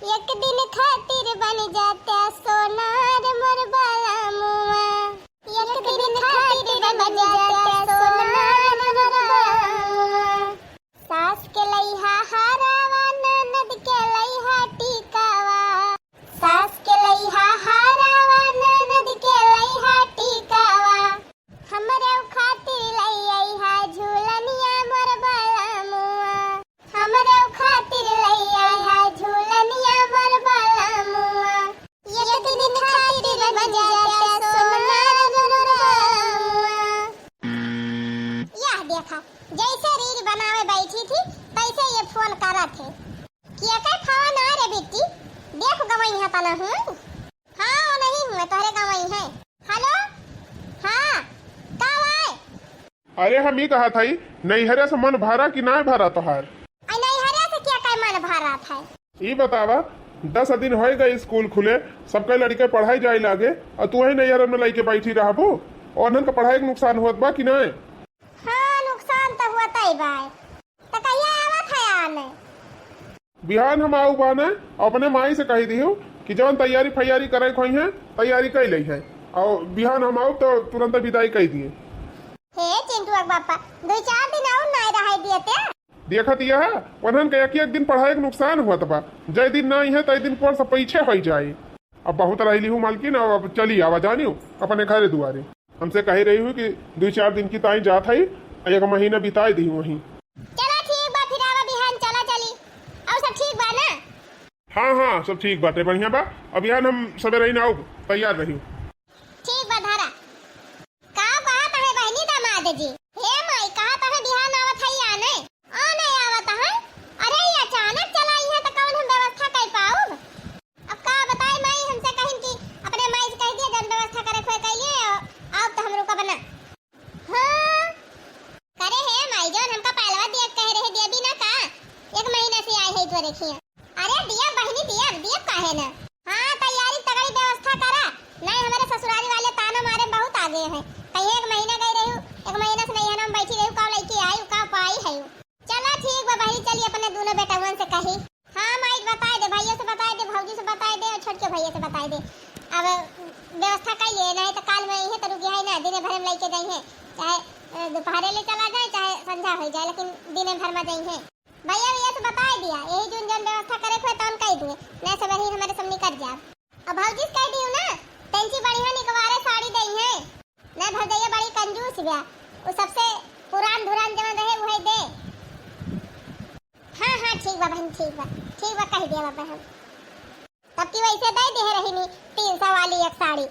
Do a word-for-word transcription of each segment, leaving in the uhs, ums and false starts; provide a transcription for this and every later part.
एक दिन खातिर बन जात्या सोनार मोर बलमुआ, एक दिन खातिर बन जात्या सोनार मोर बलमुआ। सास के लइहा हारावा, ननद के लइहा टीकावा, सास के लइहा हारावा, ननद के लइहा टीकावा। हमरे खातिर लइ अइहा झूलनिया मोर बलमुआ, हमरे खातिर लइ अइहा झूलनिया मोर बलमुआ। एक दिन खातिर बन जात्या सोनार मोर बलमुआ। यह देखा, जैसे reel बनावे बैठी थी, तैसे ये फोन करत है। केकर फोन आय रे बिट्टी? देख गवइहैं तना हूँ। हाँ, वो नहीं हुए, तोहरे गवइहैं। हेलो, हाँ, का भाई? अरे, हम ई कहत हई, नैहरे से मन भरा कि नाय भरा तोहार? अरे, नैहरे से केकर मन भरत है? ई बतावा, दस दिन होइ गए स्कूल खुले, सबके लड़िके पढ़ाई जाए लागे, अउर तू ही नैहरे में लइके बैठी रहबू? ओनहन के पढ़ाई के नुकसान होत बा कि नाय? हाँ, नुकसान तो होतै बा। त कहिया आवत है आने? बिहान हम आउब आने, अपने माई से कहि दिहु कि जवन तैयारी फैयारी करे के होइहैं, तैयारी कइ लइहैं, अउर बिहान हम आउब तो तुरंत बिदाई कइ दिए। हे चिंटुआ के बापा, दुइ चार दिन अउर नाय रहै दियते। देखत यह, ओनहन के एक एक दिन पढ़ाई के नुकसान होत बा। जय दिन ना अइहैं, तय दिन कोर्स पीछे होइ जाई। अब बहुत रहि लिहू मालकिन, अब, अब चली आवा जानियो अपने घरे दुआरे। हमसे कहे रही हूँ कि दुइ चार दिन की ताई जात हई, एक महीना बिताए दिहू वहीं। चला ठीक बा, फिर आवा बिहान, चला चली। अउर सब ठीक बा ना? हाँ, हाँ, सब ठीक बाटे, बढ़िया बा। अब बिहान हम सबेरे ही ना आउब, तैयार रही। ठीक बा, धरा। का कहत है बहिनी दामाद जी? हे माई, कहत है बिहान आवत है या नहीं? आ नहीं आवत है? अरे, ये अचानक चला अइहैं त कौन हम व्यवस्था कर पाउब? अब का बताई माई, हमसे कहिन कि अपने माई से कहि दिया, जौन व्यवस्था करे खोए कइले, आउब त हम रुकब ना। हाँ, करे हे माई, जौन हमका पायलवा दिया कहे रहे, देबी ना का? एक महीना से आए है तोरे खिया। अरे दिया बहिनी, दिया, दिया काहे ना? हाँ, तैयारी तगड़ी व्यवस्था करा, नहीं हमरे ससुरारी वाले ताना मारे बहुत आगे हैं। कहीं एक महीना गई रही, एक महीना से नहीं है ना, हम बैठी रही, का लइके आई, का पाई है। चला ठीक बा बहिनी, चली अपने दोनों बेटवन से कही। हाँ माई, बताए दे, भैया से बताए दे, भौजी से बताए दे अउर छोटके भैया से बताए दे। अब व्यवस्था कइले, नहीं तो काल में इहे तो रुकी है ना, दिने भर में लइके जाइहैं, चाहे, अ, दोपहरे ले चला जाए, चाहे संझा होइ जाए, लेकिन दिने भर में जाइहैं। भैया, भैया से बताए दिया, यही जौन जौन व्यवस्था करे के होए, तौन कइ दिए, नहीं सबेरे ही हमरे सब निकल जाब। अब भौजी से कह दियो ना, तेंची बढ़िया निकवारे साड़ी देइहैं। ना भौजैया बड़ी कंजूस बा, उ सबसे पुरान धुरान जवन रहे उहे दे। हाँ, हाँ, ठीक बा बहन, ठीक बा, ठीक बा, कह दिया बा बहन। तब की वैसे दे दिहे रही नी तीन सौ वाली एक साड़ी,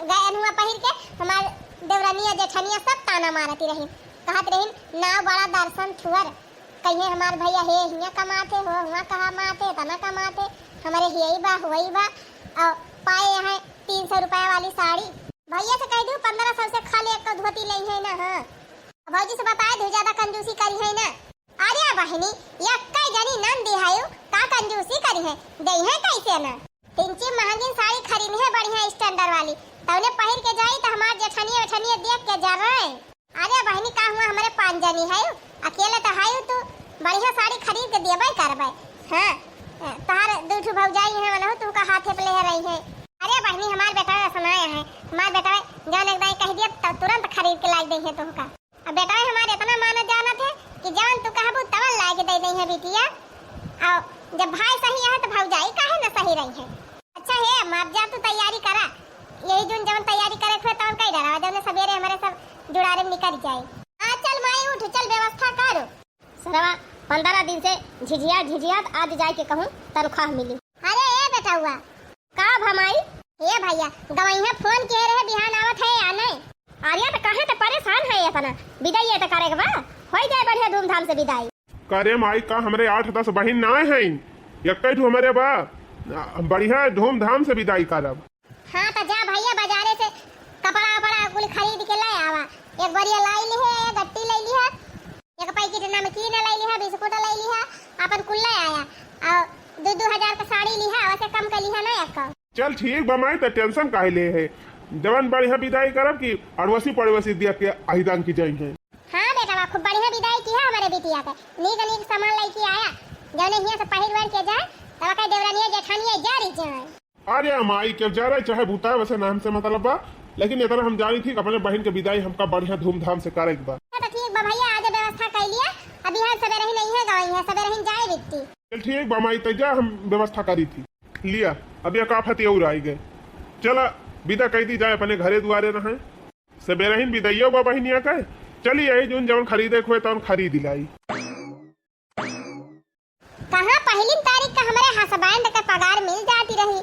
गयन हुआ पहिर के हमार देवरनिया जेठनिया सब ताना मारती रही, कहत रही ना बड़ा दर्शन छुअर, कहिए हमार भैया हे हियाँ कमाते हो, हुआँ कमाते, तना कमाते, हमारे हियई बा, हुवई बा, और पाए यहाँ तीन सौ रुपया वाली साड़ी। भैया से कह दू, पन्द्रह सौ से खाली एक धोती लेइहैं ना, हाँ। भौजी से बताए दू, ज्यादा कंजूसी करिहैं ना। अरे बहिनी, यक्कै जनी नंदी हयू, का कंजूसी करिहैं, देइहैं कैसे ना। तिनची महंगी साड़ी खरीदी है बढ़िया standard वाली, तौने पहिर के जाई त हमार जेठनिया वेठनिया देख के जरे। अरे बहिनी, का हुआ, हमरे पाँच जनी है, अकेले तो है तू, बढ़िया साड़ी खरीद के देबे करबे। हाँ, तहार दू ठो भौजाई है, मनहु तू का हाथे पे ले रही है। अरे बहिनी, हमार बेटा ऐसा ना है, हमार बेटा जौन एक दाई कह दिया तो तुरंत खरीद के लाई दे है तुमका। अब बेटा हमार इतना मानत जानत है कि जौन तू कहबू तवन लाई के दे दे है बिटिया। और जब भाई सही है तो भौजाई काहे न सही रही है। अच्छा हे, अब जा तू तैयारी करा, यही जून जवन तैयारी करे के हुए तवन कई डरा, जवन सबेरे हमारे सब जुड़ारे में निकल जाए। हाँ चल माई उठ, चल व्यवस्था कर। सरवा पन्द्रह दिन से झिझिया झिझियात आज जाए के कहूँ तनख्वाह मिली। अरे ए बेटउआ। का भा माई? ए भैया, गवैया फोन किए रहे बिहान आवत है या नहीं? अरे तो कहे तो परेशान है इतना, विदाई ये तो करे के बा, होई जाए बढ़िया धूमधाम से विदाई। करे माई का हमरे आठ दस बहिन ना हैं, एक ठो हमरे बा, बढ़िया धूमधाम से विदाई करब। हाँ तो जा भैया बाजारे से कपड़ा वपड़ा कुल खरीद के ले आवा, एक बोरिया लाई लिहे, एक गट्टी ले लिहा, एक पैकेट नमकीन ले लिहा, बिस्कुट ले लिहा, अपन कुल ले आया, और दो दो हजार का साड़ी लिहा, वैसे कम कर लिहा ना एक। चल ठीक बा माई, त tension काहे ले है, जवन बढ़िया विदाई करब कि अड़वसी पड़वसी दिया के आहिदान की जाएंगे। हाँ बेटवा, खूब बढ़िया विदाई किहा हमरे बिटिया के, नीक नीक सामान लेके आया, जौने हियाँ से पहिर वहिर के जाए, तब कहे देवरनिया खनिया जारी जाए। अरे माई, केव जारे चाहे बुताए, वैसे ना हमसे मतलब बा, लेकिन इतना हम जानी थी कि अपने बहिन के विदाई हमका बढ़िया धूमधाम से करे के बा। अच्छा, तो ठीक बा भैया, आज व्यवस्था कर लिया, अभी यहाँ सबेरे ही नहीं है गवाई है, सबेरे ही जाए बिकती। चल ठीक बा माई, तो जा हम व्यवस्था करी थी। लिया, अब ये का फतियौर आई गए। चला, विदा कई दी जाए अपने घरे दुआरे रहे। सबेरे ही विदाइयो बा बहिनिया के। चली यही जून जवन खरीदे के होए तवन खरीद लाई। कहाँ पहिलिन तारीख का हमरे husband के पगार मिल जाती रही,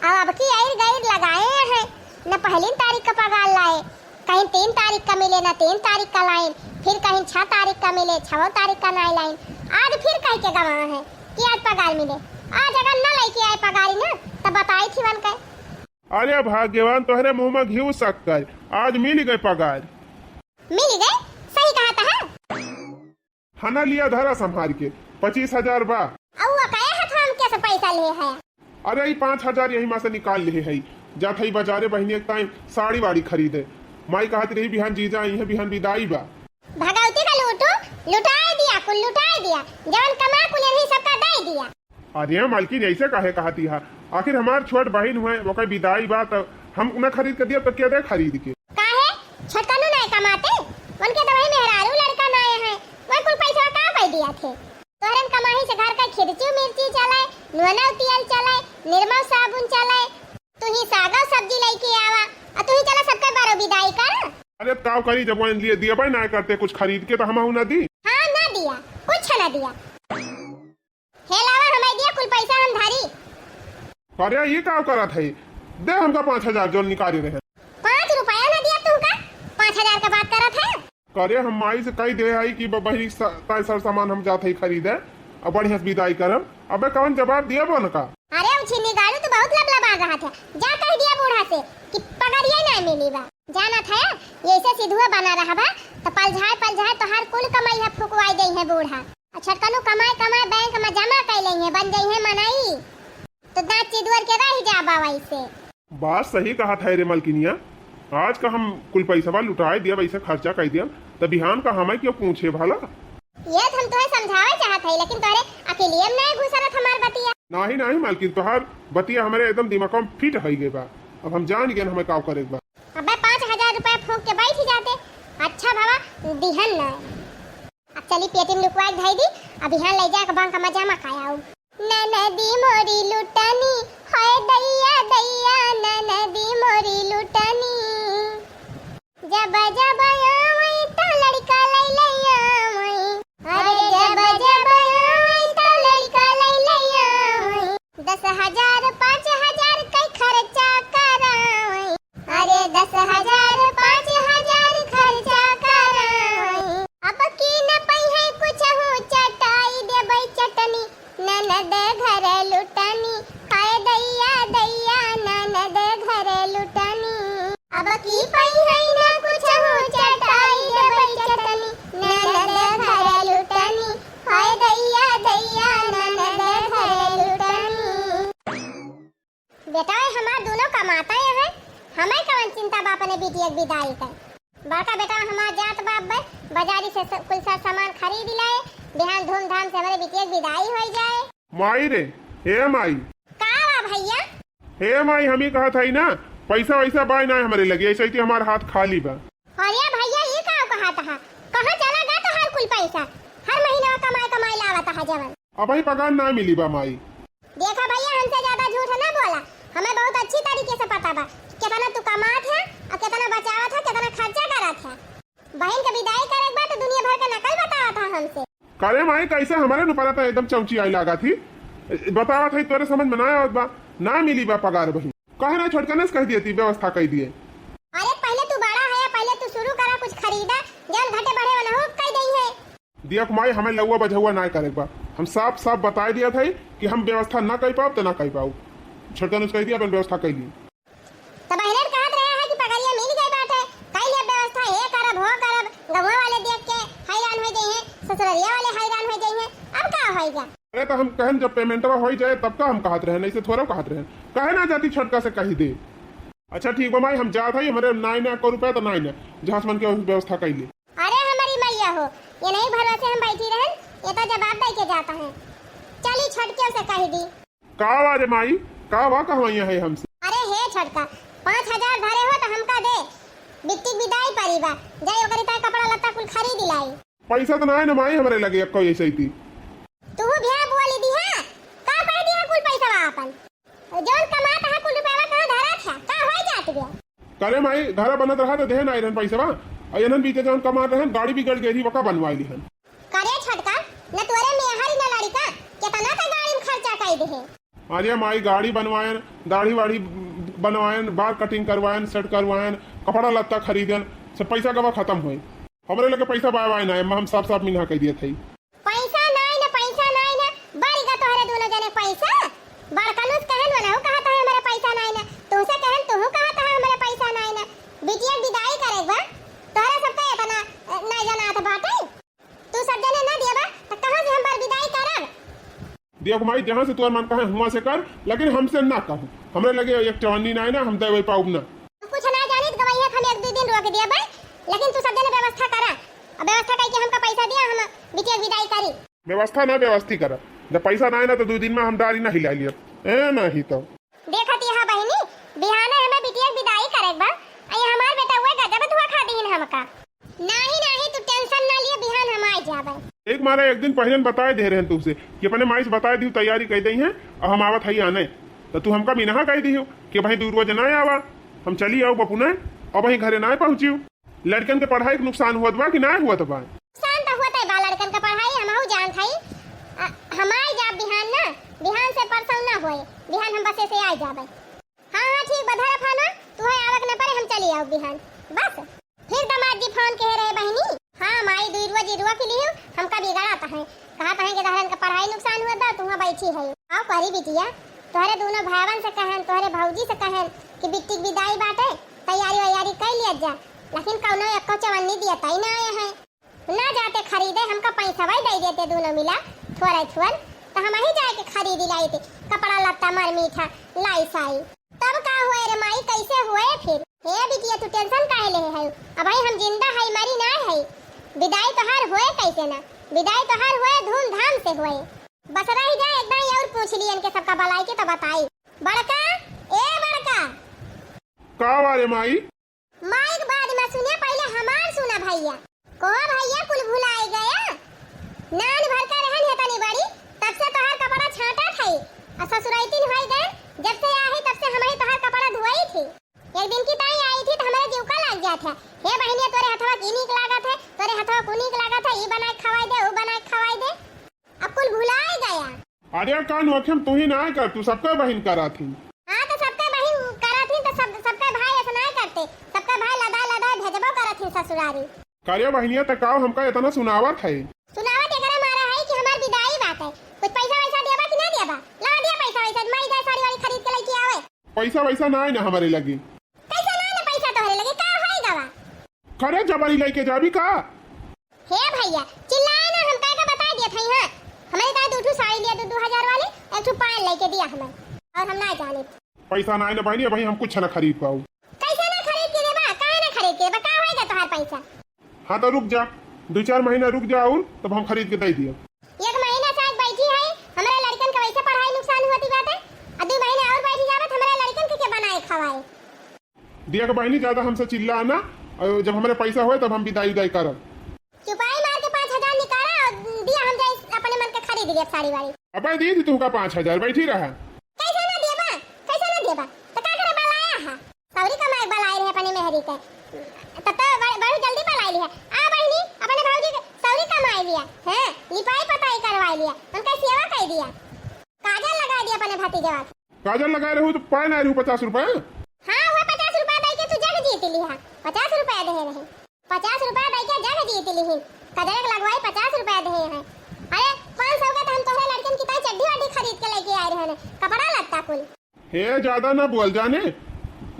और अब की आइर गइर लगाए हैं, न पहिलिन तारीख का पगार लाए, कहीं तीन तारीख का मिले, न तीन तारीख का लाइन, फिर कहीं छह तारीख का मिले, छह तारीख का नाई लाइन। आज फिर कह के गवा है कि आज पगार मिले। आज अगर न लेके आए पगारी ना, तो बताई थी मन के। अरे भाग्यवान, तोहरे मुंह में घी शक्कर, आज मिल गए पगार। मिल गए, सही कहा था। हना लिया, धरा संभार के, पच्चीस हजार बा। अउआ कहे हथ हम कैसे पैसा ले है? अरे, ई पाँच हजार यही मा से निकाल ले है। जात हई बाजारे बहिनी एक ताई साड़ी वाड़ी खरीदे। माई कहत रही, "बिहान जीजा आई है, बिहान विदाई बा।" भगवती का लूटू, लुटाए दिया, कुल लुटाए दिया। जवन कमा कुल यही सबका दे दिया। अरे मालकिन, ऐसे काहे कहती है? आखिर हमार छोट बहिन हुए, ओकर विदाई बा, त हम न खरीद के दिया, तो क्या दे खरीद के? काहे? छोटकनू नाय कमाते? उनके तो वही मेहरारू लड़का नाय है, वह कुल पैसा का पाई दिया थे? तोहरन कमाही से घर का खिरची मिर्ची चले, नूनो तेल चले, निरमा साबुन चले, तू ही सागा सब्जी लेके आवा, और तू ही चला सबके बारो विदाई कर। अरे ताव करी, जब वो लिए दिया भाई ना करते कुछ खरीद के, तो हम ना दी। हाँ, ना दिया, कुछ ना दिया। हे लावा, हमारे दिया कुल पैसा हम धारी। अरे, ये का करत है? दे हमका पाँच हजार जोन निकाले रहे। पाँच रुपया ना दिया तुमका, पाँच हजार का बात करत है। अरे, हम माई से कही दे आई कि ब-, बहिनी स-, ताई सर सामान हम जात है खरीदे, अब बढ़िया से विदाई करम। अबे कौन जवाब दिया बोन का? अरे, उ छिन्नी गाड़ू तो बहुत लबलबा रहा था, जा कह दिया बूढ़ा से कि पगड़िया ना मिली बा। जानत है, ये ऐसे सिधुआ बना रहा बा, तो पलझाए पलझाए तोहार कुल कमाई है फुकवाई दे है बूढ़ा। आ छोटकनू कमाए कमाए बैंक में जमा कर लेंगे, बन जाइए मनई, तो दांत चिदुअर के रह जाबा वैसे। बात सही कहा था रे मलकिनिया, आज का हम कुल पैसवा लुटाए दिया, वैसे खर्चा कर दिया, तो बिहान का हमें क्यों पूछे भला? ये तो हम तुम्हें समझावे चाहत है, लेकिन तोहरे अकेलिए में नहीं घुसरत हमार बतिया। नहीं नहीं मलकिन, तोहार बतिया हमारे एकदम दिमाग में फिट हो गए बा। अब हम जान गए हमें का करे के बा। अबे पाँच हजार रुपया फूंक के बैठ जाते, अच्छा भवा दिहन ना। अब चली पेटी में लुकवा के धई दी, अब यहाँ ले जाके बैंक में जमा कर आऊ। ननदी मोरी लुटनी, हाय दैया दैया, ननदी मोरी लुटनी। जब जब आवई त लड़का लै लै आवई, अरे जब जब आवई त लड़का लै लै आवई। दस हजार पाँच हजार कै खर्चा करावई, अरे दस हजार पाँच हजार खर्चा करावई। अब की न पइहै कुछहू चटाई देबै चटनी, ननद घर लुटनी, हाय दैया दैया ननद घर लुटनी। अब की पइहै ना कुछहू चटाई देबै चटनी, ननद घर लुटनी, हाय दैया दैया ननद घर लुटनी। बेटा, ए हमार दोनों कमाता है, हमें कवन चिंता बा अपने बिटिया के विदाई के। बड़का बेटा हमार जात बा अब्बे, बाजारी से स-, कुल सर सामान खरीद लाए, बिहान धूमधाम से हमरे बिटिया के विदाई हो जाए। माई रे, हे माई। का बा भैया? हे माई, हम ही कहत हई ना, पैसा वैसा बाय ना हमरे लगे, ऐसे ही हमार हाथ खाली बा। अरे भैया, ई का कहत हा? कहाँ चला गा तोहार कुल पैसा? हर महीना कमाई कमाई लावत हा जवन। अबही पगार ना मिली बा माई। देखा भैया, हमसे ज्यादा झूठ ना बोला, हमें बहुत अच्छी तरीके से पता बा कितना तू कमात है और कितना बचावत है, कितना खर्चा करत है। बहन के विदाई करे के बाद तो दुनिया भर के नकल बतावत है हमसे। करे माई, कैसे हमारे नु पता था एकदम चौंची आई लागा थी। बतावत है तोरे समझ में ना आवत बा, ना मिली बा पगार बहिन। कहे ना छोटकने से कह दिए थी व्यवस्था कर दिए। अरे पहले तू बड़ा है, पहले तू शुरू करा कुछ खरीदा, जौन घटे बढ़े वाला हो कह दई है। दिया माई, हमें लउआ बझउआ ना करे के बा। हम साफ साफ बताई दिया था कि हम व्यवस्था ना कर पाओ तो ना कर पाओ। छोटकने से कह दिया अपन व्यवस्था कर ली। त बहिरन कहत रहे हैं कि पगरिया मिल गई बाटे, कई ले व्यवस्था, हे करब, हो करब, गहुआ वाले देख के हैरान हो गई हैं, ससुररिया वाले हैरान हो गई हैं। अब का होई गा? अरे तो हम कहन जब पेमेंटवा हो जाए तब का हम कहत रहे, नहीं से थोड़ा कहत रहे। कहे ना जाती छोटका से कही दे। अच्छा ठीक बा माई, हम जात हई, हमारे नाई ना को रुपया तो नाई ना, जहाँ से मन के व्यवस्था कर ले। अरे हमारी मैया हो, ये नहीं भरोसे हम बैठी रहन, ये तो जवाब दे के जाता है। चली छोटके से कही दी। का बा रे माई, का बा, कहवइया है हमसे? अरे हे छोटका, पाँच हजार धरे हो त हमका दे, बिट्टी क बिदाई परी बा, जाई ओकरी ताई कपड़ा लत्ता कुल खरीद लाई। पैसा त नाय न माई हमरे लगे, एक्को ऐसे ही थी। तू भी बोली दिहा, का कह दिहा कुल पैसा आपन? जौन कमात है कुल रुपया कहाँ धरत है, का होई जात बे? करे माई, घर बनत रहा त देहे नाय रहन पैसा बा, और इन्हन बीते जौन कमात रहन, गाड़ी बिगड़ गई रही, वका बनवाई लिहन। करे छोटका, न तोरे मेहर न लड़िका, केतना त गाड़ी में खर्चा कई देहे। अरे माई, गाड़ी बनवायन, दाढ़ी वाढ़ी बनवायन, बार कटिंग करवायन, सेट करवायन, कपड़ा लत्ता खरीदन, सब पैसा गवा खतम होए। हमरे लगे पैसा बाय बाय ना है, हम साफ साफ मिनहा कह दिए थे। पैसा नाय ना, पैसा नाय ना, बड़ी गा तोहरे दोनों जने पैसा। बड़कनू से कहन वनहु कहत है हमरे पैसा नाय ना, तुहसे कहन तुहु कहत है हमरे पैसा नाय ना। बिटिया के विदाई करे बा, तोहरे सबके इतना, अ, नाय जनात बाटे। तू सब जने ना देबा, त कहाँ से हम बर विदाई करब? देख माई, जहाँ से तोर मन कहे हुआँ से कर, लेकिन हमसे ना कहू। हमरे लगे एक चवन्नी ना है ना, हम देवे पाउब ना। हम कुछ ना जानित गवैया, हम एक दो दिन रोक देबे, लेकिन तू सब जने व्यवस्था करा। अब व्यवस्था करके हमका पैसा दिया, हम बिटिया के विदाई करी। व्यवस्था ना व्यवस्थी करा, जब पैसा ना है ना तो दो दिन में हम डारी ना हिला लिया। ए नहीं तो। देखत यह बहिनी, बिहाने हमें बिटिया के विदाई करे के बा, अई हमार बेटा हुए गजब धोखा दीन हमका। नाही, नाही, तू tension ना लिया, बिहान हम आई जाबे। एक मारे एक दिन पहिले बताए दे रहन तुमसे कि अपने माई से बताए दियो, तैयारी कर दई है और हम आवत हई आने, तो तू हमका मिनहा कह दियो कि भाई दू रोज ना आवा, हम चली आउब अपने, अब वहीं घरे ना पहुँचियो। लड़कन के पढ़ाई के नुकसान हुआ बा कि ना हुआ बा? नुकसान तो होते बा लड़कन के पढ़ाई, हमहू जानत हई। अ, हम आई जाब बिहान ना, बिहान से परसों ना होए, बिहान हम बसे से आई जाबे। हाँ, हाँ, ठीक बा, धरा फोन, तू है आवक न पड़े, हम चली आउब बिहान। बस, फिर दामाद जी फोन कहे रहे बहिनी। हाँ माई, दुई रुआ जी रुआ के लिए हमका बिगड़त है, कहत है कि तहरन का पढ़ाई नुकसान हुआ बा, तू वहाँ बैठी है। आओ करी बिटिया, तोहरे दोनों भावन से कहन, तोहरे भौजी से कहन कि बिट्टी के विदाई बाटे, तैयारी वैयारी कर लिया जा, लेकिन कौनो एको चवन्नी दिया तई ना आए हैं। ना जाते खरीदे, हमका पैसवा ही दे देते दोनों मिला, थोड़ा थोड़, तो हम ही जाए के खरीद लाई थे, कपड़ा लत्ता, मर मीठा, लाई साई। तब का हुए रे माई, कैसे हुए फिर? हे बिटिया, तू tension काहे ले है? अब भाई हम जिंदा है, मरी ना है। विदाई तोहार हुए कैसे ना? विदाई तोहार हुए, धूमधाम से हुए। बस रह जाए, एक दाई और पूछ लियन के सबका बलाई के तो बताई। बड़का, ए बड़का। का बा रे माई? माइक बाद में सुने, पहिले हमार सुना भइया। कहो भइया, कुल भुलाए गया? नान भर का रहन है तनी बड़ी, तब से तोहार कपड़ा छांटत है। आ ससुरैतिन होई गए, जब से आई तब से हमही तोहार कपड़ा धोई थी। एक दिन की ताई आई थी तो हमारे जीव का लाग जात है, "हे बहिनिया, तोरे हथवा की नीक लागत है, तोरे हथवा को नीक लागत है, ई बनाए खवाई दे, ऊ बनाए खवाई दे।" अब कुल भुलाए गया। अरे कान वखम तू ही ना कर, तू सबके बहिन करा थी। हाँ, तो सबके बहिन करा थी, तो सब, सबके भाई ऐसा ना करते, सबके भाई लदा लदा भेजबो करा थी ससुरारी। करे बहिनिया, त काव हमका इतना सुनावत है? सुनावत एकरा मारा है कि हमार विदाई बात है, कुछ पैसा वैसा देबा कि ना देबा? ला दिया पैसा वैसा, माई जाए साड़ी वाड़ी खरीद के लेके आवे। पैसा वैसा ना है ना हमारे लगे। कैसे ना है ना पैसा तोहरे लगे, का होई गवा? करे जबरी लेके जाबी का? हे भइया, चिल्लाए ना, हम काहे का बताई दिया था यहाँ। हमरे दाई दू ठू साड़ी लिया, दू, दू हजार वाली, एक ठू पायल लेके दिया हमें, और हम ना जाने। पैसा ना है ना बहिनी, अबही हम कुछ ना खरीद पाऊ। कैसे ना खरीद के देबा? काहे ना खरीद के देबा? का होई गवा तोहार पैसा? हाँ तो रुक जा, दो चार महीना रुक जा और तब हम खरीद के दे दिया। एक महीना से आज बैठी है, हमारे लड़कन का वैसे पढ़ाई नुकसान होती बात है, और दो महीना और बैठी जावत, हमारे लड़कन के, के बनाए खवाए? दिया के बहिनी, ज्यादा हमसे चिल्ला ना, और जब हमारे पैसा होए तब हम विदाई उदाई करब। चुपाई मार के पाँच हजार निकाला और दिया, हम जाए अपने मन के खरीद लिया साड़ी वाड़ी। अबे दी थी तुमका पाँच हजार, बैठी रहा। कैसे ना देबा, कैसे ना देबा, तो का करे बलाया है? सौरी कमाए बलाए रहे अपने मेहरी के, तब तो बड़-, बड़ू जल्दी बलाई लिया। आ बहिनी, अपने भौजी के सौरी कमाए लिया, हैं, लिपाई पोताई करवाए लिया, उनका सेवा कर दिया, काजल लगा दिया अपने भतीजवा के। काजल लगाए रहू तो पाए ना रहू पचास रुपया। हाँ, वो पचास रुपया दे के तू जग जीत लिहा। पचास रुपया दे रहे। पचास रुपया दे के जग जीत लिही। कजरक लगवाई पचास रुपया दे हैं। अरे, पाँच सौ का तो हम तोहरे लड़कन की ताई चड्ढी वड्ढी खरीद के लेके आए रहे हैं। कपड़ा लत्ता कुल। हे, ज्यादा ना बोल जाने।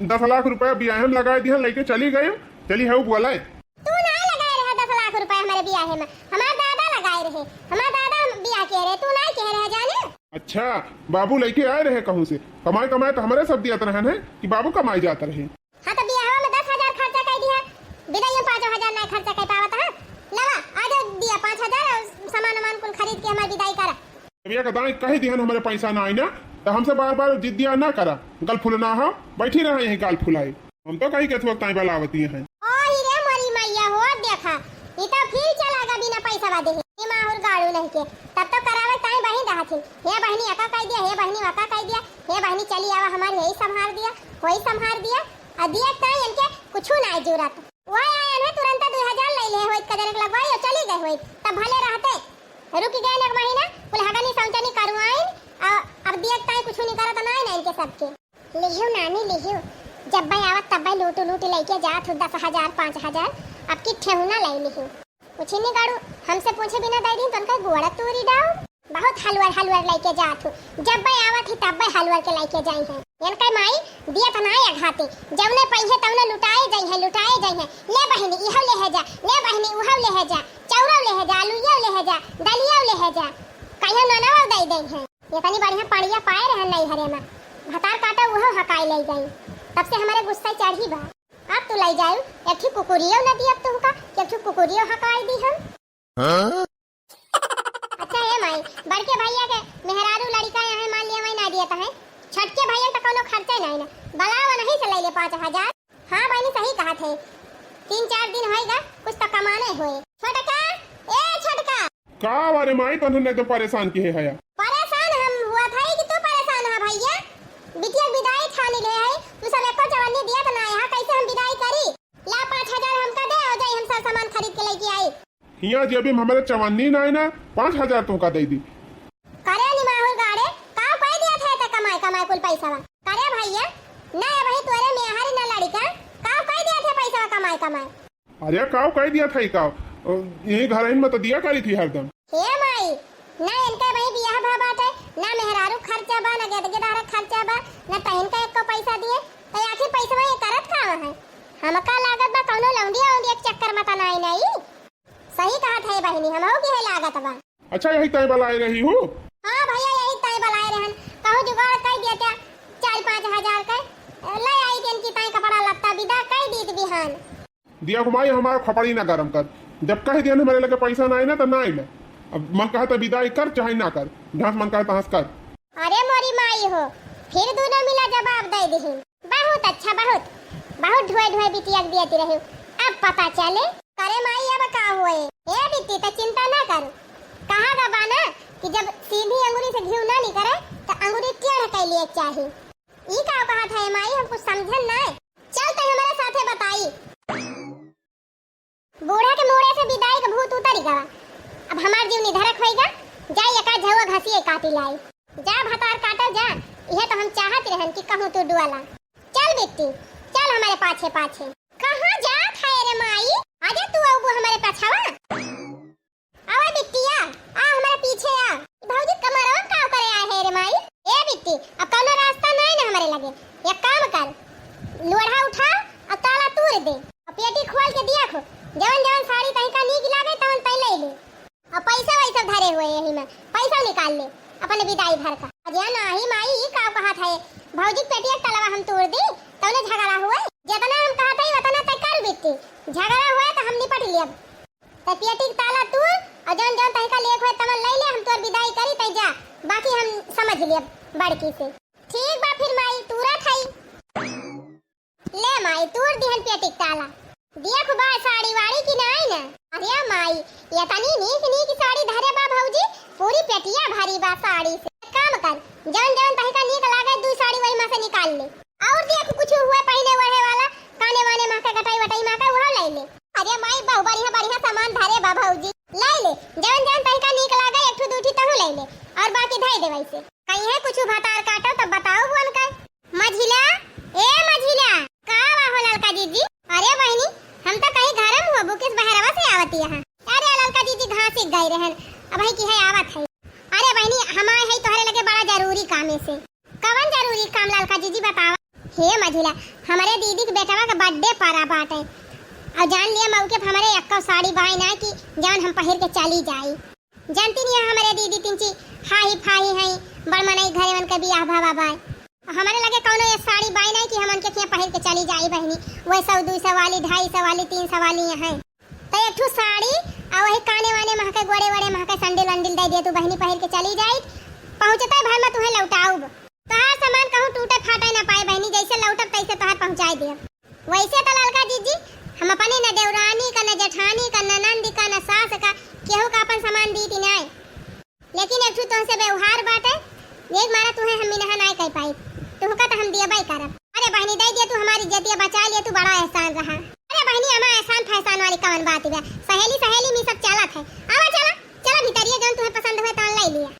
दस लाख रुपया बियाहे में लगाए दिया, लेके चली गई। चली है वो बोला है। तू ना लगाए रहा दस लाख रुपया हमारे बियाहे में। हमार दादा लगाए रहे। हमार दादा हम बियाह के रहे, तू ना के रहे जाने। अच्छा, बाबू लेके आए रहे कहूँ से, कमाए कमाए तो हमारे सब दिया रहन है कि बाबू कमाए जात रहे। हाँ, तो बियाहवा में दस हजार खर्चा कर दिया, विदाई में पाँचों हजार ना खर्चा कर पावत है। लवा, आ जाओ दिया पाँच हजार और सामान वामान कुल खरीद के हमारी विदाई करा। अब एक दाई कह दिहन हमारे पैसा ना आई ना, तो हमसे बार बार जिद्दिया ना करा, गल फुलना हो, बैठी रहा यहीं गाल फुलाई। हम तो कहीं केथुआ ताई बलावती हैं। ओ ही रे मोरी मैया हो, देखा, ई तो फिर चला गा बिना पैसा दे। ई माहुर गाड़ू नहीं के, तब तो करावे ताई बहिन रहथिन। हे बहिनी अका कह दिया, हे बहिनी वका कह दिया, हे बहिनी चली आवा हमार यही संभार दिया, वही संभार दिया। आ दिया ताई इनके कुछू ना जरूरत। वह आयन है तुरंत दो हजार ले ले होइत कजरक लगवाई और चली गए होइत, तब भले रहते। रुक गए एक महीना, कुल हगनी समझनी करुआइन, आ अब दिया ताई कुछू नहीं करत ना है ना इनके सबके। लिहियो नानी लिहियो, जब्बै आवत तब्बै लूटू लूटी लइके जात हूँ दस हजार पाँच हजार, अब की ठेहुना लई लिहियो। उछिन्नी गाड़ू, हमसे पूछे बिना दे दिन तो उनका गोड़ा तूरी डाऊ। बहुत हलवर हलवर लइके जात हूँ, जब्बै आवत ही तब्बै हलवर के लइके जाई हैं। इनका माई दियत ना है घाते, जौने पइहे तौने लुटाए जाई हैं, लुटाए जाई हैं। ले बहिनी इहौ ले है जा, ले बहिनी उहौ ले है जा, चौरौ ले है जा, आलूयौ ले है जा, दलियौ ले है जा, कहियो ननवौ दे दे हैं। इतनी बढ़िया पड़िया पाए रहन नैहरे में, भतार काटा उहो हकाई ले गई। तब से हमारे गुस्सा चढ़ी बा। अब तू ले जायू, एक ठो कुकुरियो न दी अब तुमका, एक ठो कुकुरियो हकाई दी हम। हाँ? अच्छा हे माई, बड़के भैया के मेहरारू लड़का यहाँ मान लिया वही ना दिया है, छोटके भैया तो कोनो खर्चा नहीं ना, बलावा नहीं से ले ले पाँच हजार। हाँ बहिनी, सही कहत है। तीन चार दिन होइगा, कुछ तो कमाने होए। छोटका, ए छोटका। का बारे माई, तोहन एकदम परेशान किहे हया। परेशान हम हुआ था कि तू परेशान है भैया। बिटिया के विदाई ठानी ले है, तू सब एको चवन्नी दिया तो ना है, कैसे हम विदाई करी? ला पाँच हजार हमका दे, हो जाई हम सब सामान खरीद के लेके आई। हियाँ जे अभी हमरे चवन्नी ना है ना, पाँच हजार तुमका दे दी। करे निमाहुर गाड़े, काव कह दिया था त कमाए कमाए कुल पैसा बा। करे भैया, ना अबही तोरे मेहरी ना लड़िका, काव कह दिया था पैसा कमाए कमाए। अरे काव कह दिया था ई काव, अ, यही घरइन में तो दिया करी थी हरदम। हे माई, ना इनका भाई बियाह भा बाटे, ना मेहरारू खर्चा बा, ना गेद गेदारा खर्चा बा, ना तहिन का एको पैसा दिए, तो आखिर पैसा ये करत का है? हमका लागत बा कौनो लौंडिया उंडिया के चक्कर में त नाई नाई। सही कहत है बहिनी, हमहू के है लागत बा। अच्छा, यही ताई बलाए रही हूँ। हाँ भैया, यही ताई बलाए रहन, कहूँ जुगाड़ कर दिया क्या? चार पाँच हजार के ले आई दिन की ताई कपड़ा लत्ता विदा कर दी बिहान। दिया घुमाई हमारा खोपड़ी ना गरम कर, जब कह दिया ना मेरे लगे पैसा ना आई ना तो ना आई ना। अब मन कहा तो विदाई कर चाहे ना कर, जहाँ से मन कहा तहाँ से कर। अरे मोरी माई हो, फिर दोनों मिला जवाब दे दिहिन। बहुत अच्छा, बहुत, बहुत ढोए ढोए बिटिया के दियत रही। अब पता चले। करे माई, अब का होए? ए बिट्टी, त चिंता ना कर। कहा गा बा ना कि जब सीधी अंगुरी से घिउ ना निकरे, त अंगुरी टेढ़ कर लिए चाही। ई का कहत है माई, हम कुछ समझन ना। चल त हमारे साथे बताई। बूढ़ा के मूड़े से विदाई के भूत उतरी गवा। अब हमार जीव निधरक होइगा, जाई एका झउआ घसिए काटी लाई। जा भतार काटो जा, इहे तो हम चाहत रहन कि कहूँ तू डुआला। चल बिट्टी, चल हमारे पाछे पाछे। कहाँ जात है रे माई? अरे तू अबू हमारे पछवा। आवा बिट्टिया, आ हमारे पीछे आ। भौजी कमरवा में काव करे आए है रे माई? ए बिट्टी, अब कौनो रास्ता नहीं ना हमारे लगे। एक काम कर, लोढ़ा उठा और ताला तूर दे। और पेटी खोल के दिया खो, जवन जवन साड़ी तहिका नीक लागे तवन तई ले ले। और पैसा वैसा धरे हुए यही में, पैसा निकाल ले अपने विदाई भर का। अरे नाही माई, ई का कहत है? भौजी के पेटिया के तलवा हम तोड़ दी, तौने झगड़ा हुए। जितना हम कहत है उतना तय कर बिट्टी, झगड़ा हुए तो हम निपट लियब। तो पेटी के ताला तोड़ और जौन जौन तहिका लेख होए तमन ले ले, हम तोर विदाई करी तै जा, बाकी हम समझ लियब बड़की से। ठीक बा फिर माई, तूरा थाई। ले माई, तूर दिहन पेटी के ताला। देख बा साड़ी वाड़ी की नाई ना? अरे माई, इतनी नीक नीक साड़ी धरे बा भौजी, पूरी पेटिया भरी बा साड़ी से। एक काम कर, जौन जौन तहिका नीक लागे दू साड़ी वही में से निकाल ले। और देख कुछ हुए पहने ओढ़े वाला, काने वाने में के गटाई वटाई में के वह ले ले। अरे माई, बहु बढ़िया बढ़िया सामान धरे बा भौजी, ले ले। जौन जौन तहिका नीक लागे एक ठो दू ठो तहू ले ले, और बाकी धई दे वैसे। कहीं है कुछ भतार काटो तब बताओ बुअन का। मझिला, ए मझिला, का बा हो ललका जीजी? अरे बहिनी, हम तो कहीं घरम हो, बुकिस बहरवा से आवत यहाँ। अरे ललका जीजी घास एक गई रहन, अबही की है आवत है। अरे बहिनी, हम आए है तोहरे लगे बड़ा जरूरी कामे से। कवन जरूरी काम ललका जीजी बतावा? हे मझिला, हमारे दीदी के बेटवा के birthday परा बाटे, और जान लिया मौके पे हमारे एक्को साड़ी बाय ना कि जौन हम पहिर के चली जाई। जानती नहीं है हमारे दीदी तिनची हाही फाही हैं, बड़ मनई घरे उनके बियाह भवा बाय। हमारे लगे कौनो ये साड़ी बाय ना कि हम उनके खिया पहिर के चली जाई बहिनी, वह सौ दो सौ वाली, ढाई सौ वाली, तीन सौ वाली यहाँ। तो एक ठो साड़ी और वही काने वाने महके, गोड़े वड़े महके, sandal वंडल दे दिया तू बहिनी, पहिर के चली जाई, पहुँचते भर में तुम्हें लौटाऊब। तोहार सामान कहूँ टूटे फाटे ना पाए बहिनी, जैसे लौटब तैसे तोहार पहुँचाए दियब। वैसे तो ललका जीजी, हम अपने न देवरानी का, न जेठानी का, न ननद का, न सास का, केहू का अपन सामान दीती नाय। लेकिन एक ठो तुहसे व्यवहार बाटे, एक मारा तुहे हम मिनहा नाय कह पाई, तुहका तो हम दियबे करब। अरे बहिनी, दे दिया तू, हमारी इज्जतिया बचा लिया तू, बड़ा एहसान रहा। अरे बहिनी, अमा एहसान फैसान वाली कवन बात बा, सहेली सहेली में सब चलत है। आवा चला, चला भीतरिया, जौन तुहे पसंद हुए तौन ले लिया।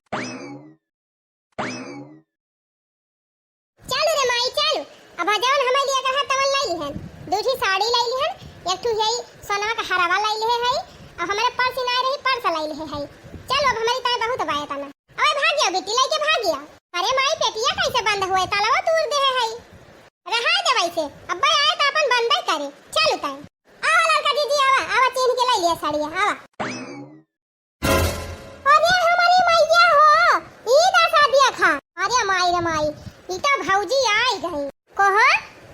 चालू रे माई, चालू। अब जवन हमें लिए कहा तवन लाई लिहन। दू ठी साड़ी लाई लिहन, एक ठू यही सोना का हरावा लाई लिहे हई, अब हमारे पर्स ना रही, पर्स लाई लिहे हई। चलो, अब हमारी ताई बहुत बाय तना। अबे भाग गया बिट्टी, लेके भाग गया। अरे माई, पेटिया कैसे बंद हुए? तालावा तूर दे है हई। रहा दे वैसे, अब्बा आए तो अपन बंदे करे। चलू ताई। आवा ललका जीजी, आवा, आवा, चीन के लाई लिया साड़िया, आवा। अरे हमारी मैया हो, ई दसा देखा। अरे माई रे माई, ई तो भौजी आई गई। कहो,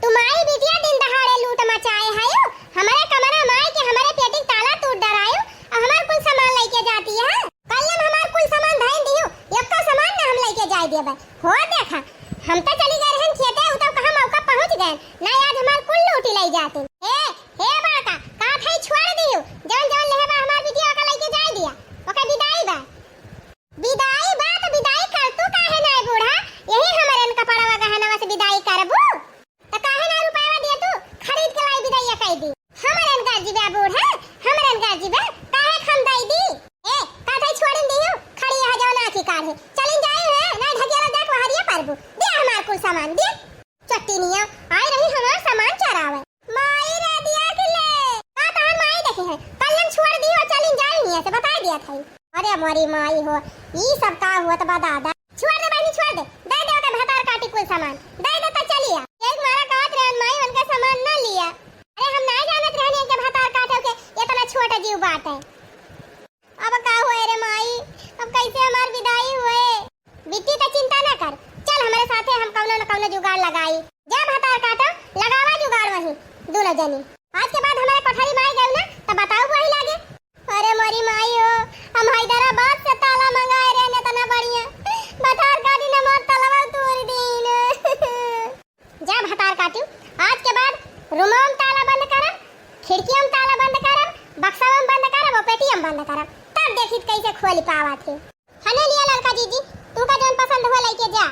तू माई बिटिया दिन दहाड़े लूट मचाए हयो, हमारे कमरा माई के हमारे पेटी ताला तूर डरायो, अब हमार कुल सामान लेके जाती है। कल हम हमार कुल सामान धइन दियो, एक तो सामान ना हम लेके जाए देबे। हो देखा, हम तो चली गए रहन खेते, उ तो कहाँ मौका पहुँच गए, ना आज हमार कुल लूटी ले जाते। ए, हे बड़का, का भाई छोड़ दियो, जवन जवन लेहे बा हमार बिटिया ओका लेके जाए दिया, ओके विदाई बा। विदाई बा तो विदाई कर तू काहे नाय बूढ़ा, यही हमरन कपड़वा गहनवा से विदाई करबू, तो काहे ना रुपया दिया तू खरीद के लाई विदाई कर दी। हमरन का जीवा बूढ़ा, हमरन का जीवा, काहे खम दई दी। ए, का भाई छोड़न दियो, खड़ी है जवन आँखी काढ़े, चलिन जाई है, ना ढकेला देख वहरिया परबू, दे हमार कुल सामान, दे। चट्टीनिया आई रही हमार सामान चरावे। माई रे दिया कि ले। का तोहार माई देखी है? कल हम छोड़ दी और चलिन जाई हियां से, बता दिया था। अरे मोरी माई हो, ई सब का हुआ तो बता दा। छोड़ दे बहनी, छोड़ दे। दे दे ओके भतार काटी कुल सामान। दे दे तो चलिया। एक मारा कहत रहन माई उनका सामान ना लिया। अरे हम ना जानत रहन इनके भतार काटे के इतना छोटा जीव बात है। अब का होए रे माई, अब कैसे हमार विदाई होए? बिट्टी का चिंता ना कर, चल हमरे साथे, हम कौनो न कौनो जुगाड़ लगाई। जा भतार काटो, लगावा जुगाड़ वहीं दूनो जनी। आज के बाद हमारे कोठरी में आई गयो ना, तब बताओ वही लागे। अरे मोरी माई हो, हम हैदराबाद से ताला मंगाए रहे न, इतना बढ़िया भतार काटी न मोर तलवा तोड़ दीन। जा भतार काटू, आज के बाद रूमवा में ताला बंद करब, खिड़किया में ताला बंद करब, बक्सवा में बंद करब और पेटिया में बंद करब, तब देखित कैसे खोल पावा थे। हने लिया ललका जीजी, तू का जौन पसंद हो लेके जा।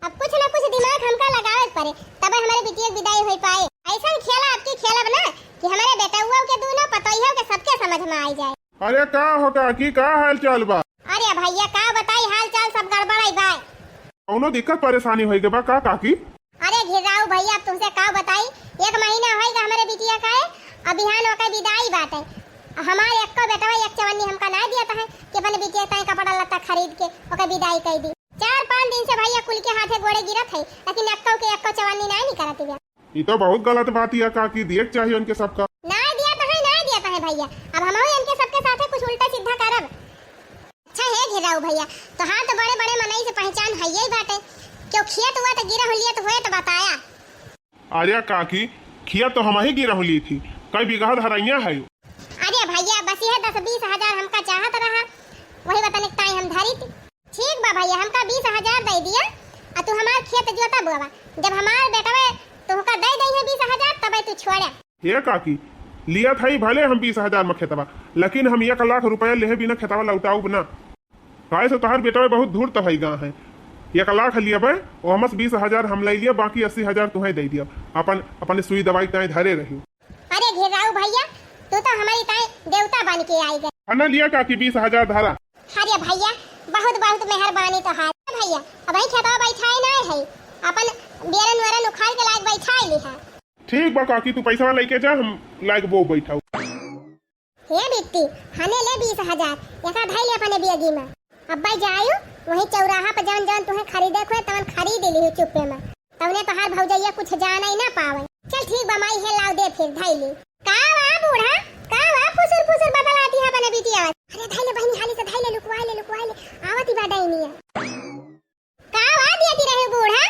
अब कुछ ना कुछ दिमाग हमका लगावे के पड़े, तबे हमारे बिटिया के विदाई हो पाए। ऐसा खेला अब की खेलब ना कि हमारे बेटउआ के दूनो पतोहियों के सबके समझ में आई जाए। अरे का हो काकी, का हाल चाल बा? अरे भैया का बताई, हाल चाल सब गड़बड़ है बा। कौनो दिक्कत परेशानी होई के बा का काकी? अरे घिर्राऊ भैया, अब तुमसे का बताई, एक महीना होई गा हमरे बिटिया का है, अब बिहान ओकर विदाई बाटे। हमार एक्को बेटवा एक चवन्नी हमका ना दिया था कि अपने बिटिया ताई कपड़ा लत्ता खरीद के ओकर विदाई कर दी। चार पाँच दिन से भैया कुल के हाथे गोड़े गिरत है, लेकिन एक्को के एक्को चवन्नी ना निकलती बा। ई तो बहुत गलत बात है काकी, दिए के चाहिए उनके सबका। ना दिया तो है, ना दिया तो है भैया, अब हम इनके सबके साथे कुछ उल्टा सीधा करब। अच्छा हे घिर्राऊ भैया, तोहार तो बड़े बड़े मनई से पहचान हइये बाटे। क्यों खियत हुआ तो गिरा हुलिया तो हुए तो बताया। अरे काकी, खियत तो हम ही गिरा हुली थी, कई बीघा धरैया है। अरे भैया, बस यह दस बीस हजार हमका चाहत रहा, वही वतन एक ताई हम धरी थी। ठीक बा भैया, हमका बीस हजार दे दिया, आ तू हमार खेत जोता बोवा। जब हमार बेटवा तोहका दे दई है बीस हजार, तबे तू छोड़ा। हे काकी, लिया था ही भले हम बीस हजार में खेतवा, लेकिन हम एक लाख रुपया लेहे बिना खेतवा लौटाउब ना। काहे से तोहार बेटवा बहुत धूर्त है गा है। एक लाख लियबे, ओ हमस बीस हजार हम ले लिया, बाकी अस्सी हजार तुहे दे दिया। अपन, अपने सुई दवाई ताई धरे रही। अरे घिर्राऊ भैया, तू तो हमारी ताई देवता बन के आई गए। है ना लिया काकी, बीस हजार धरा। अरे भैया, बहुत बहुत मेहरबानी तोहार। भैया, अब ही खेतवा बैठाए ना है, अपन बेरन वेरन उखाड़ के लाग बैठाए ली है। ठीक बा काकी, तू पैसा लेके जा, हम लाग वो बैठाऊ। हे बिट्टी, हने ले बीस हजार, एका धई ले अपने बियगी में। अब्बा जायु, वहीं चौराहा पर जौन जौन तुहे खरीदे के होए, तवन खरीद लिही चुप्पे में। तवने तोहार भौजैया कुछ जाने ही ना पावे। चल ठीक बा माई, हे लाव दे फिर, धई ली। का वा बूढ़ा, का वा फुसुर फुसुर बतलाती है अपने बिटिया? अरे धई ले बहिनी, हाली से धई ले, लुकवाई ले, लुकवाई ले, आवती बा डैनिया। का वा दियती रहे बूढ़ा?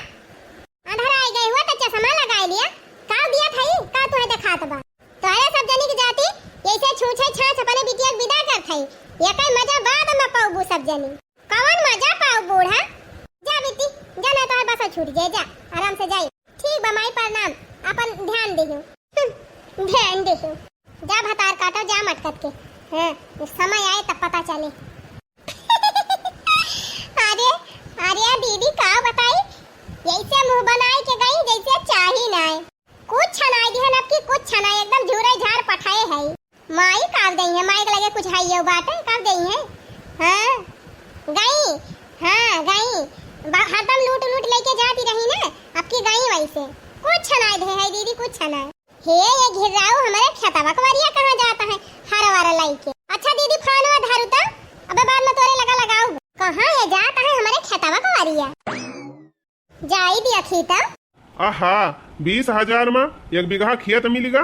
अंधार आई गए हुआ तो चश्मा लगाए लिया। का दिया था ई? का तुहे देखात बा? तोहरे सब जनी की जाति ऐसे छूछे छाछ अपने बिटिया के विदा करत हई। ये कई मजा बाद में पाउबू सब जनी। कवन मजा पाउ बूढ़ा? जा बिट्टी, छूट जाए, जा, आराम से जाई। ठीक बा माई, प्रणाम, अपन ध्यान देहु। हम्म, ध्यान देहु। जा भतार काटो, जा मटकत के। हाँ, समय आए तब पता चले। अरे, अरे दीदी, का बताई, ऐसे मुँह बनाए के गई जैसे चाही नाय। कुछ छनाई दिहन, अब की कुछ छनाई, एकदम झूरे झार पठाए है। माई काव देई है, माई के लगे कुछ है ये बाटे, काव देई है। हाँ, गई, हाँ, गई। बा-, हरदम लूट लूट लेके जाती रही ना, अब की गई वैसे। कुछ छनाई दे है दीदी, कुछ छनाई। हे ये घिर्राऊ, हमारे खेतवा कवरिया कहाँ जाता है, हर वार लाई के। अच्छा दीदी, फानवा धरू तो, अबे बाद में तोरे लगा लगाऊ। कहाँ ये जाता है हमारे खेतवा कवरिया? जाई दिया खीता। आहा, बीस हजार मा एक बीघा खेत मिलिगा,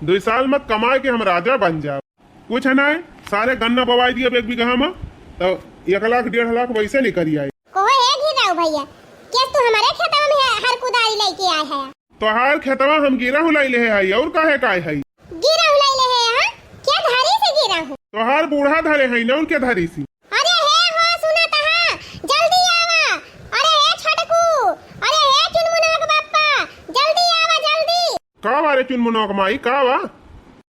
दुई साल मा कमाए के हम राजा बन जाब। कुछ नाय, सारे गन्ना बवाई दिया एक बीघा मा, तो एक लाख डेढ़ लाख वैसे निकल आई। कोहो ए घिराऊ भैया, केस तू हमारे खेतवा में हर कुदारी लेके आए है? तोहार खेतवा हम गिरहु लई लेहे हई, और काहे काय हई? गिरहु लई लेहे, हाँ? के धरी से गिरहु? तोहार बूढ़ा धरे हई ना, उनके धरी से। अरे हे हो, सुना तहा, जल्दी आवा। अरे हे छोटकू, अरे हे चुनमुना के बाप्पा, जल्दी आवा, जल्दी। का बा रे चुनमुना के माई, का बा?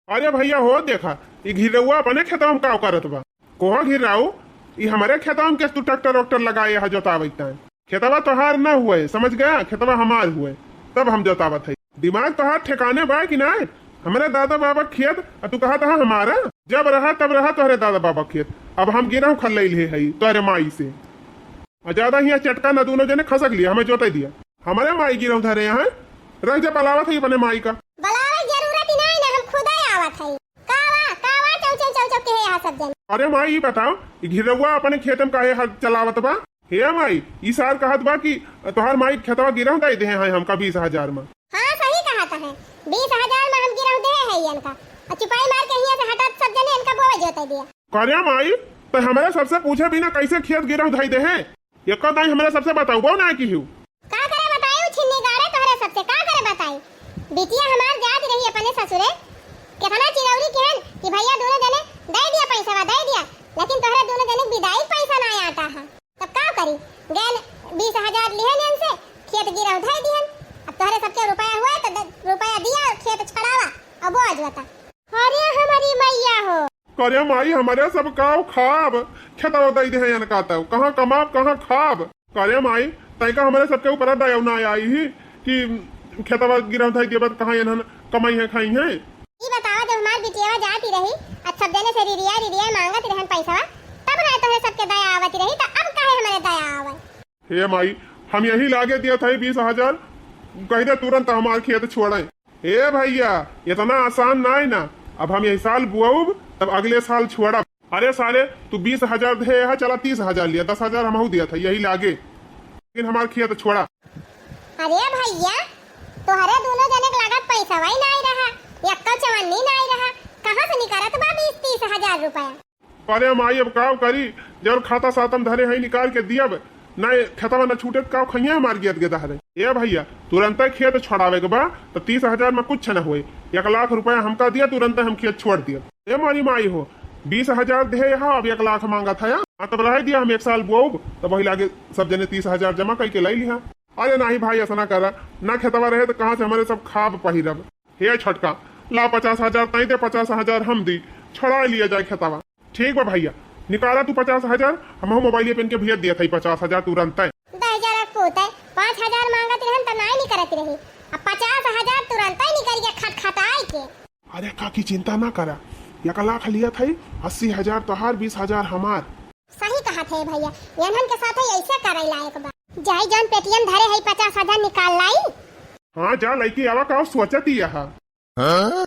अरे भैया हो, देखा, ई घिरौआ अपने खेतवा में का करत बा। कोहा घिराऊ, ई हमरे खेतवा में केस तू ट्रैक्टर वैक्टर लगाए हा जोतावत है? खेतवा तोहार न हुए, समझ गया? खेतवा हमार हुए, तब हम जोतावत है। दिमाग तोहार ठिकाने बा कि नाय? हमरे दादा बाबा खेत, आ तू कहत हा हमारा? जब रहा तब रहा तोहरे दादा बाबा खेत। अब हम गिरहु खल्लैले हई तोहरे माई से। आ ज्यादा हियाँ चटका न दूनो जने खसक लिया, हमें जोते दिया। हमरे माई गिरहु धरे यहाँ, रह जा, बलावत है अपने माई का। बलावे जरूरत ही नाय ना, हम खुदे आवत है। कावा, कावा, चौ, चौ, चौ, चौ, के है यहाँ सब जन। अरे माई, ई बताओ, ई घिरौआ अपने खेत में काहे हल चलावत बा? हे माई, ई सार कहत बा कि तोहार माई खेतवा गिरहु दे दे हैं हमका बीस हजार में। हाँ, सही कहत है, बीस हजार में हम गिरहु दे है इनका। और चुपाई मार के हियाँ से हटत सब जने इनका बोवे जोते दिया। करे माई, तो हमारे सबसे पूछे बिना कैसे खेत गिरहु धई दे है? एको दाई हमरे सबसे बताउबो ना किहू। का करे बताई उ छिन्नी गाड़े तोहरे सबसे, का करे बताई? बिटिया हमार जात रही अपने ससुरे, केतना चिरौरी केहन कि भैया दोनों जने दे दिया पैसा, दे दिया, लेकिन तोहरे दोनों जने के विदाई पैसा ना आता है। तब का करी? गैल बीस हजार लिहे नेन से, खेत गिरहु धई दिहन। अब तोहरे सबके रुपया हुए तो द-, रुपया दिया, खेत छड़ावा, अब बोझ बता। अरे हमारी मैया हो। करे माई, हमरे सब काव खाब, खेतवा दई दे हैं इनका तब, कहाँ कमाब, कहाँ खाब? करे माई, तैका हमरे सबके ऊपर दया ना आई ही कि खेतवा गिरहु धई देबत, कहाँ इन्हन कमाई है, खाई है? ई बतावा, जब हमार बिटियावा जाती रही, आ सब जने से रिरिया रिरिया मांगत रहन पैसवा, तब ना तोहरे सबके दया आवत रही, तो अब काहे हमरे दया आवे? हे माई, हम यही लागे दिया था बीस हजार, कह दे तुरंत हमार खेत छोड़े। ए भैया, इतना आसान नाय ना। अब हम यही साल बुआउब, तब अगले साल छोड़ब। अरे साले, तू बीस हजार दे है, चला तीस हजार लिया, दस हजार हमहू दिया था यही लागे, लेकिन हमार खेत छोड़ा। अरे भैया, तोहरे दोनों जने के लागत पैसा वही नाय रहा, यक्का चवन्नी नाय रहा, कहाँ से निकलत बा बीस तीस हजार रुपया? अरे माई, अब काव करी, जब खाता सातम धरे हई निकाल के दियब, ना खेतवा ना छूटे, काव खइया हमार गेद के दहरे। ए भैया, तुरंते खेत छोड़ावे के बा, तो तीस हजार में कुछ न होए, एक लाख रुपया हमका दिया, तुरंते हम खेत छोड़ दियब। ए मारी माई हो, बीस हजार दे हा, अब एक लाख मांगत है। हाँ, तब रह दिया, हम एक साल बोब, तब वही लागे सब जने तीस हजार जमा करके लाई लिहा। अरे नाही भाई, ऐसा ना करा, ना खेतवा रहे तो कहाँ से हमारे सब खाब पहिरब। हे छोटका, ला पचास हजार तई दे, पचास हजार हम दी, छोड़ा लिया जाए खेतवा। ठीक बा भैया, निकाला तू पचास हजार, हमहू मोबाइल पे इनके भेज दिया था पचास हजार तुरंत। दस हजार पूत है, पाँच हजार मांगत रहन त नाय निकरत रही, अब पचास हजार तुरंत निकल गया खटखटाई के। अरे काकी चिंता ना करा, एक लाख लिया था, अस्सी हजार तोहार, बीस हजार हमार। सही कहा थे भैया, यनहन के साथ ऐसे करे लायक बा। जाई जौन पेटीएम धरे है पचास हजार निकाल लाई। हाँ जा लइके आवा, का सोचत ही यहाँ। हाँ?